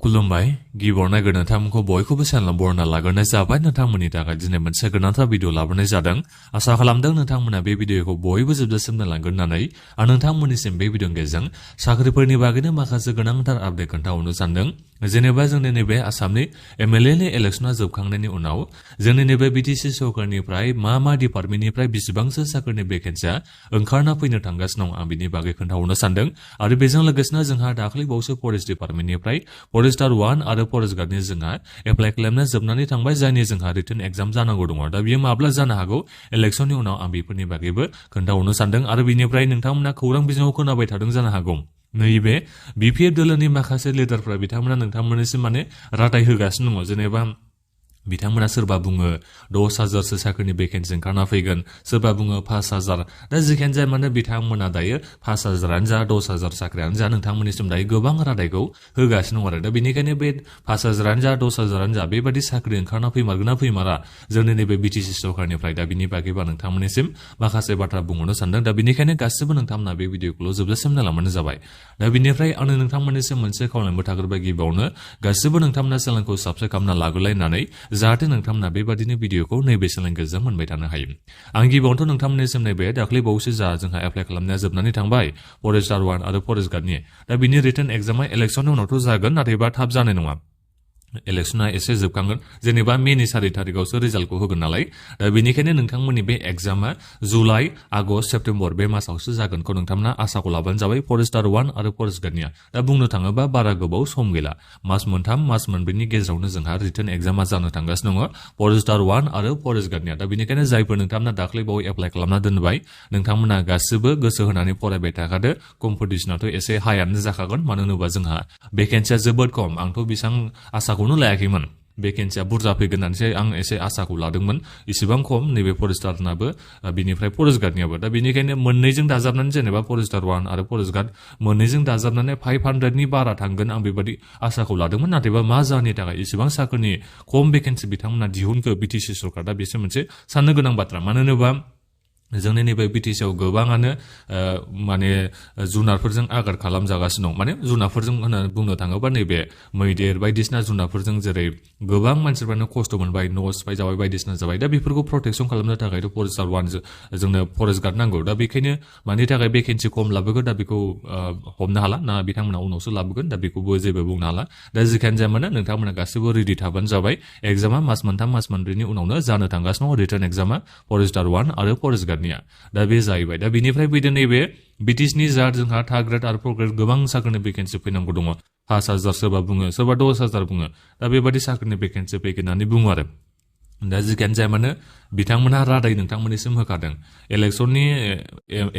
खुलुमबाय गिबियावनो नोंथांमोनखौ बयखौबो चेनेलाव बरायना लाग्रोनाय जाबाय नोंथांमोननि थाखाय दिनै मोनसे गोनांथार भिडिअ लाबोनाय जादों आसा खालामदों नोंथांमोना बे भिडिअखौ बयबो जोबजासिम नायलांगोन होननानै आं नोंथांमोननिसिम बे भिडिअनि गेजेरजों साख्रिफोरनि बागैनो माखासे गोनांथार आपडेट खोन्थाहरनो सानदों जेनेबा जोंनि नैबे आसामनि एमएलए नि इलेक्शना जोबखांनायनि उनाव जोंनि नैबे बिटिसि सरकारनिफ्राय मा डिपार्टमेन्टनिफ्राय बेसेबांसो साख्रिनि भेकेन्सिया ओंखारना फैनो थांगासिनो दं आं बिनि बागै खोन्थाहरनो सानदों आरो बेजों लोगोसेनो जोंहा दाख्लैबावसो फरेस्ट डिपार्टमेन्टनिफ्राय फरेस्टार 1 आरो फरेस्ट गार्डनि जोंहा एप्लाइ खालामना जोबनानै थांबाय जायनि जोंहा रिटन एग्जाम जानांगौ दङ दा बियो माब्ला जानो हागौ इलेक्शननि उनाव आं बेफोरनि बागैबो खोन्थाहरनो सानदों आरो बिनिफ्राय नोंथांमोना खौरां बिजोङाव खोनाबाय थादों जानो हागौ नैबे बिपिएफ दोलोनि माखासे लिडारफोरा बिथांमोना नोंथांमोननिसिम रादाय होगासिनो दङ जेनेबा बिथांमोना सोरबा बुङो 10,000 सो साख्रिनि भेकेन्सि ओंखारना फैगोन सोरबा बुङो 5,000 दा जिखियानो जाया मानो बिथांमोना दायो 5,000 आनो जा 10,000 साख्रियानो जा नोंथांमोननिसिम दायो गोबां रादायखौ होगासिनो दं आरो दा बेनिखायनो बे 5,000 आनो जा 10,000 आनो जा बेबादि साख्रि ओंखारना फैमारगोन ना फैमारा जोंनि नैबे बिटिसि सरकारनिफ्राय दा बिनि बागैबा नोंथांमोननिसिम माखासे बाथ्रा बुंहरनो सानदों दा बेनिखायनो गासिबो नोंथांमोना बे भिडिअखौल' जोबजासिम नायलांबानो जाबाय दा बिनिफ्राय आङो नोंथांमोननिसिम मोनसे खावलायनोबो थाग्रोबाय गिबियावनो गासिबो नोंथांमोना चेनेलखौ साबस्क्राइब खालामना लाग्रोलायनानै जाहाथे नोंथांमोना बेबादिनो भिडिअखौ नैबे चेनेलनि गेजेरजों मोनबाय थानो हायो आं गिबियावनोथ' नोंथांमोननिसिम नैबे दाख्लैबावैसो जा जोंहा एप्लाइ खालामनाया जोबनानै थांबाय फरेस्टार 1 आरो फरेस्ट गार्डनि दा बिनि रिटन एग्जामा इलेक्शननि उनावथ' जागोन नाथायबा थाब जानाय नङा इलेक्शना एसे जोबखांगोन जेनेबा मेनि 4 तारिखआवसो रिजाल्टखौ होगोन नालाय दा बेनिखायनो नोंथांमोननि बे एग्जामा जुलाइ आगस्ट सेप्तेम्बर बे मासावसो जागोनखौ नोंथांमोना आसाखौ लाबानो जाबाय फरेस्टार 1 आरो फरेस्ट गार्डनिया दा बुंनो थाङोबा बारा गोबाव सम गैला मास मोनथाम मास मोनब्रैनि गेजेरावनो जोंहा रिटन एग्जामा जानो थांगासिनो दङ फरेस्टार 1 आरो फरेस्ट गार्डनिया दा बेनिखायनो जायफोर नोंथांमोना दाख्लैबावै एप्लाइ खालामना दोनबाय नोंथांमोना गासिबो गोसो होनानै फरायबाय थाखादो कम्पिटिसनाथ' एसे हायानो जाखागोन मानो होनोबा जोंहा भेकेन्सिया जोबोद खम आंथ' बेसां आसाखौनो लायाखैमोन भेकेन्सिया बुरजा फैगोन होननानैसो आं एसे आसाखौ लादोंमोन इसेबां खम नैबे फरेस्टारनाबो बिनिफ्राय फरेस्ट गार्डनियाबो दा बेनिखायनो मोननैजों दाजाबनानै जेनेबा फरेस्टार 1 आरो फरेस्ट गार्ड मोननैजों दाजाबनानै 500 नि बारा थांगोन आं बेबादि आसाखौ लादोंमोन नाथायबा मा जाहोननि थाखाय इसेबां साख्रिनि खम भेकेन्सि बिथांमोना दिहुनखो बिटिसि सरकार दा बेसो मोनसे साननो गोनां बाथ्रा मानो होनोबा जोंनि नैबे बिटिसिआव गोबाङानो माने जुनारफोरजों आघात खालामजागासिनो दं माने जुनारफोरजों होननानै बुंनो थाङोबा नैबे मैदेर बायदिसिना जुनारफोरजों जेरै गोबां मानसिफ्रानो खस्थ' मोनबाय न' सिफाय जाबाय बायदिसिना जाबाय दा बेफोरखौ प्रटेक्सन खालामनो थाखायथ' फरेस्टार 1 जोंनो फरेस्ट गार्ड नांगौ दा बेखायनो मानि थाखाय भेकेन्सि खम लाबोगोन दा बेखौ हमनो हाला ना बिथांमोना उनावसो लाबोगोन दा बेखौबो जेबो बुंनो हाला दा जिखियानो जाया मानो नोंथांमोना गासिबो रेडि थाबानो जाबाय एग्जामा मास मोनथाम मास मोनब्रैनि उनावनो जानो थांगासिनो दं रिटन एग्जामा फरेस्टार 1 आरो फरेस्ट गार्ड दा बे जाहैबाय दा बिनिफ्राय फैदो नैबे बिटिसिनि जा जोंहा थार्ड ग्रेड आरो फोर्थ ग्रेड गोबां साख्रिनि भेकेन्सि फैनांगौ दङ 5,000 सोरबा बुङो सोरबा 10,000 बुङो दा बेबादि साख्रिनि भेकेन्सि फैगोन होननानै बुङो आरो दा जिखियानो जाया मानो बिथांमोनहा रादाय नोंथांमोननिसिम होखादों इलेक्शननि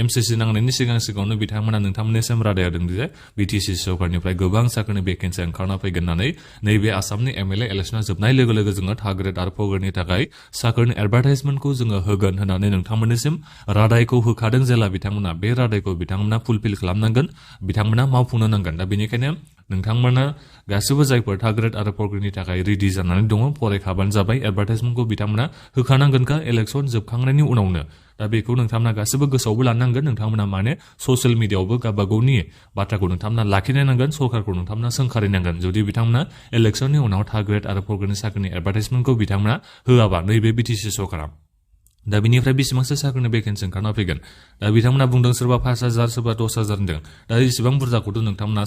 एमसिसि नांनायनि सिगाङावनो बिथांमोना नोंथांमोननिसिम रादाय होदों जे बिटिसि सरकारनिफ्राय गोबां साख्रिनि भेकेन्सि ओंखारना फैगोन होननानै नैबे आसामनि एमएलए इलेक्शना जोबनाय लोगो लोगो जोङो थार्ड ग्रेड आरो फोर्थ ग्रेडनि थाखाय साख्रिनि एडभार्टाइजमेन्टखौ जोङो होगोन होननानै नोंथांमोननिसिम रादायखौ होखादों जेला बिथांमोना बे रादायखौ बिथांमोना फुलफिल खालामनांगोन बिथांमोना मावफुंनो नांगोन दा बेनिखायनो नोंथांमोना गासिबो जायफोर थार्ड ग्रेड आरो फोर्थ ग्रेडनि थाखाय रेडि जानानै दङ फरायखाबानो जाबाय एडभार्टाइजमेन्टखौ बिथांमोना होखानांगोनखा इलेक्शन जोबखांनायनि उनावनो दा बेखौ नोंथांमोना गासिबो गोसोआवबो लानांगोन नोंथांमोना माने ससियेल मिडियाआवबो गावबागावनि बाथ्राखौ नोंथांमोना लाखिनो नांगोन सरकारखौ नोंथांमोना सोंखारिनांगोन जुदि बिथांमोना इलेक्शननि उनाव थार्ड ग्रेड आरो फोर्थ ग्रेडनि साख्रिनि एडभार्टाइजमेन्टखौ बिथांमोना होआबा नैबे बिटिसि सरकारा दा बिनिफ्राय बेसेबांसो साख्रिनि भेकेन्सि ओंखारना फैगोन दा बिथांमोना बुंदों सोरबा 5,000 सोरबा 10,000 होनदों दा इसेबां बुरजाखौथ' नोंथांमोना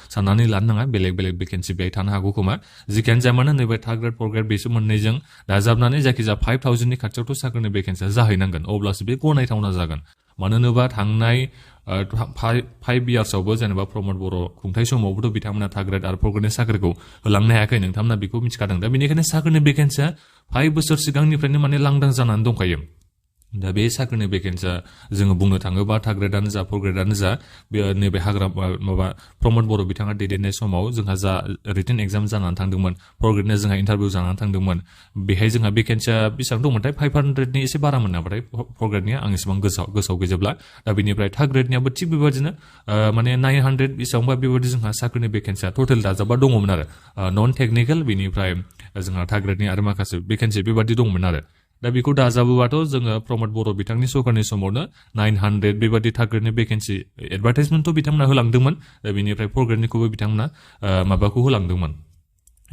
साननानै लानो नाङा बेलेग बेलेग भेकेन्सि बेहाय थानो हागौ खोमा जिखियानो जाया मानो नैबे थार्ड ग्रेड फोर्थ ग्रेड बेसो मोननैजों दाजाबनानै जायखिजाया 5,000 नि खाथियावथ' साख्रिनि भेकेन्सिया जाहैनांगोन अब्लासो बे गनायथावना जागोन मानो होनोबा थांनाय 5 इयार्सआवबो जेनेबा प्रमद बर' खुंथाय समावबोथ' बिथांमोना थार्ड ग्रेड आरो फोर्थ ग्रेडनि साख्रिखौ होलांनो हायाखै नोंथांमोना बेखौ मिथिखादों दा बेनिखायनो साख्रिनि भेकेन्सिया 5 बोसोर सिगांनिफ्रायनो माने लांदां जानानै दंखायो दा बे साख्रिनि भेकेन्सिया जोङो बुंनो थाङोबा थार्ड ग्रेडआनो जा फोर्थ ग्रेडआनो जा नैबे हाग्रा माबा प्रमद बर' बिथाङा दैदेननाय समाव जोंहा जा रिटन एग्जाम जानानै थांदोंमोन फोर्थ ग्रेडनिया जोंहा इन्टारभिउ जानानै थांदोंमोन बेहाय जोंहा भेकेन्सिया बेसेबां दंमोनथाय 500 नि एसे बारामोन नामाथाय फोर्थ ग्रेडनिया आं एसेबां गोसोआव गैजोबला दा बेनिफ्राय थार्ड ग्रेडनियाबो थिग बेबादिनो माने 900 बेसेबांबा बेबादि जोंहा साख्रिनि भेकेन्सिया टटेल दाजाबा दङमोन आरो नन टेकनिकेल बेनिफ्राय जोंहा थार्ड ग्रेडनि आरो माखासे भेकेन्सि बेबादि दंमोन आरो दा बेखौ दाजाबोबाथ' जोङो प्रमद बर' बिथांनि सरकारनि समावनो 900 बेबादि थाखोनि भेकेन्सि एडभार्टाइजमेन्टथ' बिथांमोना होलांदोंमोन दा बेनिफ्राय प्रग्रेडनिखौबो बिथांमोना माबाखौ होलांदोंमोन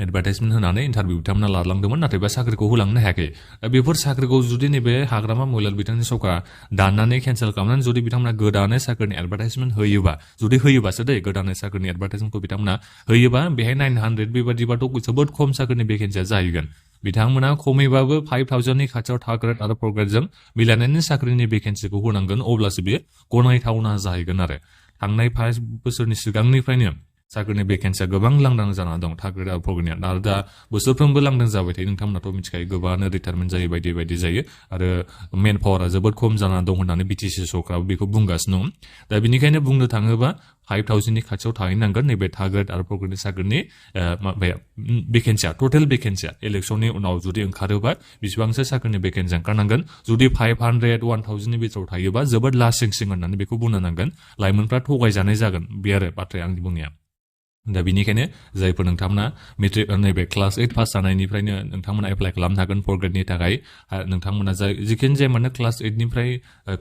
एडभार्टाइजमेन्ट होनानै इन्टारभिउ बिथांमोना लालांदोंमोन नाथायबा साख्रिखौ होलांनो हायाखै दा बेफोर साख्रिखौ जुदि नैबे हाग्रामा महिलार बिथांनि सरकारा दाननानै केन्सेल खालामनानै जुदि बिथांमोना गोदानै साख्रिनि एडभार्टाइजमेन्ट होयोबा जुदि होयोबासो दै गोदानै साख्रिनि एडभार्टाइजमेन्टखौ बिथांमोना होयोबा बेहाय 900 बेबादिबाथ' जोबोद खम साख्रिनि भेकेन्सिया जाहैगोन बिथांमोना खमैबाबो 5000नि खाथियाव थार्ड आरो फोर्थ ग्रेडजों मिलायनानै साख्रिनि भेकेन्सिखौ होनांगोन अब्लासो बेयो गनायथावना जाहैगोन आरो थांनाय 5 बोसोरनि सिगांनिफ्रायनो साख्रिनि भेकेन्सिया गोबां लांदां जाना दं थार्ड ग्रेड आरो फोर्थ ग्रेडनिया आरो दा बोसोरफ्रोमबो लांदां जाबाय थायो नोंथांमोनाथ' मिथिखायो गोबाङानो रिटायारमेन्ट जायो बायदि जायो आरो मेन पावारा जोबोद खम जाना दं होननानै बिटिसि सरकाराबो बेखौ बुंगासिनो दं दा बेनिखायनो बुंनो थाङोबा 5000नि खाथियाव थाहैनांगोन नैबे थार्ड ग्रेड आरो फोर्थ ग्रेडनि साख्रिनि माबाया भेकेन्सिया टटेल भेकेन्सिया इलेक्सननि उनाव जुदि ओंखारोबा बेसेबांसो साख्रिनि भेकेन्सि ओंखारनांगोन जुदि 500 1000नि बिथोराव थायोबा जोबोद लासिं होननानै बेखौ बुंनो नांगोन लाइमोनफ्रा थगायजानाय जागोन बे आरो बाथ्राया आंनि बुंनाया दा बेनिखायनो जायफोर नोंथांमोना मेट्रिक नैबे क्लास 8 पास जानायनिफ्रायनो नोंथांमोना एप्लाइ खालामनो हागोन फोर्थ ग्रेडनि थाखाय नोंथांमोना जिखिनि जाया माने क्लास 8 निफ्राय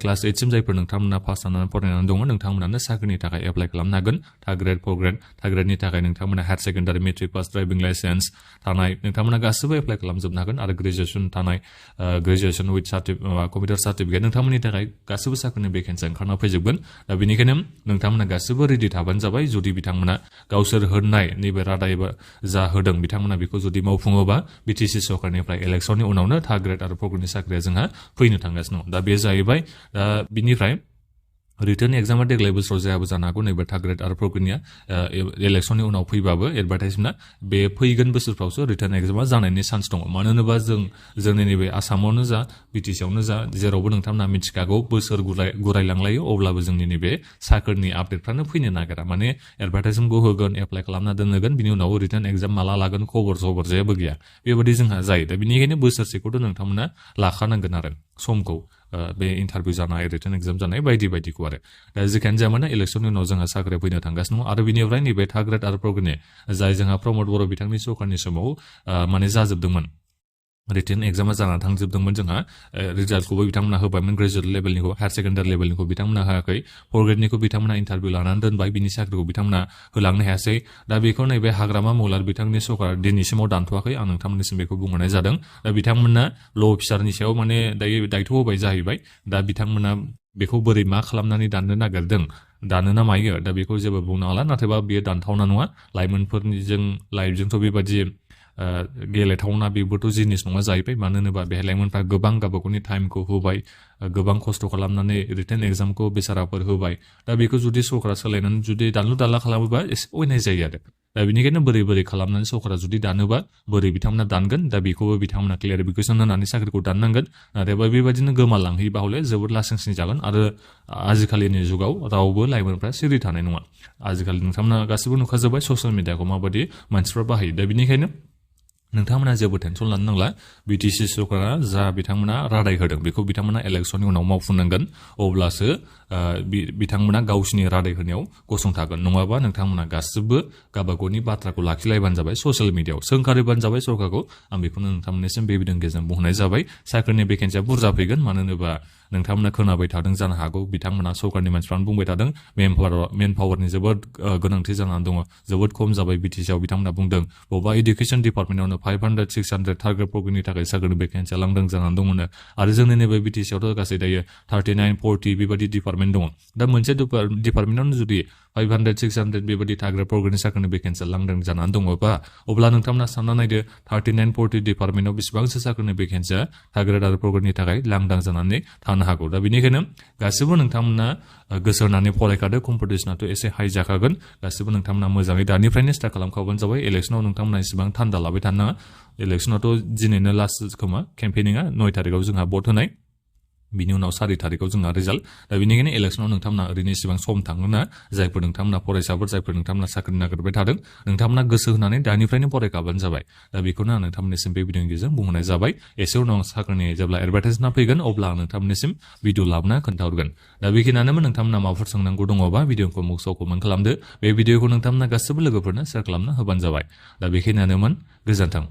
क्लास 8 सिम जायफोर नोंथांमोना पास जानानै फरायनानै दङ नोंथांमोनानो साख्रिनि थाखाय एप्लाइ खालामनो हागोन third grade fourth grade third ग्रेडनि थाखाय नोंथांमोना higher secondary matric pass driving licence थानाय नोंथांमोना गासैबो एप्लाइ खालामजोबनो हागोन आरो ग्रेजुवेसन थानाय ग्रेजुवेसन उइथ कम्पिउटार सार्टिफिकेट नोंथांमोननि थाखाय गासैबो साख्रिनि भेकेन्सि ओंखारना फैजोबगोन दा बेनिखायनो नोंथांमोना गासैबो रेडि थाबानो जाबाय जुदि बिथांमोना गावसोर होनाय नैबे रादाय जा होदों बिथांमोना बेखौ जुदि मावफुङोबा बिटिसि सरकारनिफ्राय इलेक्सननि उनावनो थार्ड ग्रेड आरो फोर्थ ग्रेडनि साख्रिया जोंहा फैनो थांगासिनो दं दा बे जाहैबाय दा बिनिफ्राय रिटर्न एग्जामा देग्लाय बोसोराव जायाबो जानो हागौ नैबे थार्ड ग्रेड आरो फोर्थ ग्रेडनिया इलेक्सननि उनाव फैबाबो एडभार्टाइजमेन्टआ बे फैगोन बोसोरफ्रावसो रिटर्न एग्जामा जानायनि चान्स दङ मानो होनोबा जोंनि नैबे आसामावनो जा बिटिसियावनो जा जेरावबो नोंथांमोना मिथिखागौ बोसोर गुरायलांलायो अब्लाबो जोंनि नैबे साख्रिनि आपडेटफ्रानो फैनो नागिरा माने एडभार्टाइजमेन्टखौ होगोन एप्लाइ खालामना दोनगोन बिनि उनाव रिटर्न एग्जाम माला लागोन खबर जेबो गैया बेबायदि जोंहा जायो दा बेनिखायनो बोसोरसेखौथ' नोंथांमोना लाखानांगोन आरो समखौ बे इन्टारभिउ जानाय रिटर्न एग्जाम जानाय बायदिखौ आरो दा जेखियानो जाया माने इलेक्सननि उनाव जोंहा साख्रिया फैनो थांगासिनो दं आरो बिनिफ्राय नैबे थार्ड ग्रेड आरो फोर्थ ग्रेडनि जाय जोंहा प्रमद बर' बिथांनि सरकारनि समाव माने जाजोबदोंमोन रिटर्न एग्जामा जानानै थांजोबदोंमोन जोंहा रिजाल्टखौबो बिथांमोना होबायमोन ग्रेजुवेट लेभेलनिखौ हायार सेकेन्डारि लेभेलनिखौ बिथांमोना होआखै फोर्थ ग्रेडनिखौ बिथांमोना इन्टारभिउ लानानै दोनबाय बिनि साख्रिखौ बिथांमोना होलांनो हायासै दा बेखौ नैबे हाग्रामा महिलार बिथांनि सरकार दिनैसिमाव दानथ'वाखै आं नोंथांमोननिसिम बेखौ बुंहरनाय जादों दा बिथांमोना ल' अफिसारनि सायाव माने दायो दायथ' होबाय जाहैबाय दा बिथांमोना बेखौ बोरै मा खालामनानै दाननो नागिरदों दानो ना मायो दा बेखौ जेबो बुंनो हाला नाथायबा बेयो दानथावना नङा लाइमोनफोरनिजों लाइफजोंथ' बेबादि गेलेथावना बेबोथ' जिनिस नङा जाहैबाय मानो होनोबा बेहाय लाइमोनफ्रा गोबां गावबागावनि टाइमखौ होबाय गोबां खस्थ' खालामनानै रिटर्न एग्जामखौ बेसाराफोर होबाय दा बेखौ जुदि सरकारा सोलायनानै जुदि दानलु दानला खालामोबा एसे अयनाय जायो आरो दा बेनिखायनो बोरै खालामनानै सरकारा जुदि दानोबा बोरै बिथांमोना दानगोन दा बेखौबो बिथांमोना क्लियारिफिकेसन होनानै साख्रिखौ दाननांगोन नाथायबा बेबायदिनो गोमालांहैबा हले जोबोद लासिंसिं जागोन आरो आजिखालिनि जुगाव रावबो लाइमोनफ्रा सिरि थानाय नङा आजिखालि नोंथांमोना गासिबो नुखाजोब्बाय ससियेल मिडियाखौ माबायदि मानसिफ्रा बाहायो दा बेनिखायनो नोंथांमोना जेबो टेनसन लानो नांला बिटिसि सरकारा जा बिथांमोना रादाय होदों बेखौ बिथांमोना इलेक्सननि उनाव मावफुंनांगोन अब्लासो बिथांमोना गावसिनि रादाय होनायाव गसंथागोन नङाबा नोंथांमोना गासिबो गावबागावनि बाथ्राखौ लाखिलायबानो जाबाय ससियेल मिडियाआव सोंखारिबानो जाबाय सरकारखौ आं बेखौनो नोंथांमोननिसिम बे भिडिअनि गेजेरजों बुंनाय जाबाय साख्रिनि भेकेन्सिया बुरजा फैगोन मानो होनोबा नोंथांमोना खोनाबाय थादों जानो हागौ बिथांमोना सरकारनि मानसिफ्रानो बुंबाय थादों मेन पावारनि जोबोद गोनांथि जानानै दङ जोबोद खम जाबाय बिटिसिआव बिथांमोना बुंदों बबेबा इडुकेसन डिपार्टमेन्टआवनो 500 600 थार्ड ग्रेड प्रग्रेडनि थाखाय साख्रिनि भेकेन्सिया लांदां जानानै दंमोन आरो जोंनि नैबे बिटिसिआवथ' गासै दायो 39 40 बेबायदि डिपार्टमेन्ट दङ दा मोनसे डिपार्टमेन्टआवनो जुदि 500 600 बेबायदि थार्ड ग्रेड प्रग्रेडनि साख्रिनि भेकेन्सिया लांदां जानानै दङबा अब्ला नोंथांमोना सानना नायदो 39 40 डिपार्टमेन्टआव बेसेबांसो साख्रिनि भेकेन्सिया थार्ड ग्रेड आरो प्रग्रेडनि थाखाय लांदां जानानै थानो हागौ दा बेनिखायनो गासिबो नोंथांमोना गोसो होनानै फरायखादो कम्पिटिसनाथ' एसे हाइ जाखागोन गासिबो नोंथांमोना मोजाङै दानिफ्रायनो स्टार्ट खालामखाबानो जाबाय इलेक्सनाव नोंथांमोना एसेबां थान्दा लाबाय थानो नाङा इलेक्सनाथ' दिनैनो लास्ट खोमा केम्पेनिंआ 9 थारिखआव जोंहा भट होनाय बिनि उनाव 4 थारिखआव जोंहा रिजाल्ट दा बेनिखायनो इलेक्सनाव नोंथांमोना ओरैनो इसेबां सम थाङोना जायफोर नोंथांमोना फरायसाफोर जायफोर नोंथांमोना साख्रि नागिरबाय थादों नोंथांमोना गोसो होनानै दानिफ्रायनो फरायखाबानो जाबाय दा बेखौनो आं नोंथांमोननिसिम बे भिडिअनि गेजेरजों बुंहरनाय जाबाय एसे उनाव साख्रिनि जेब्ला एडभार्टाइजमेन्टआ फैगोन अब्ला आं नोंथांमोननिसिम भिडिअ लाबोना खोन्थाहरगोन दा बेखिनियानोमोन नोंथांमोना माबाफोर सोंनांगौ दङबा भिडिअखौ मुक्सआव कमेन्ट खालामदो बे भिडिअखौ नोंथांमोना गासिबो लोगोफोरनो शेयार खालामना होबानो जाबाय दा बेखिनियानोमोन गोजोन्थों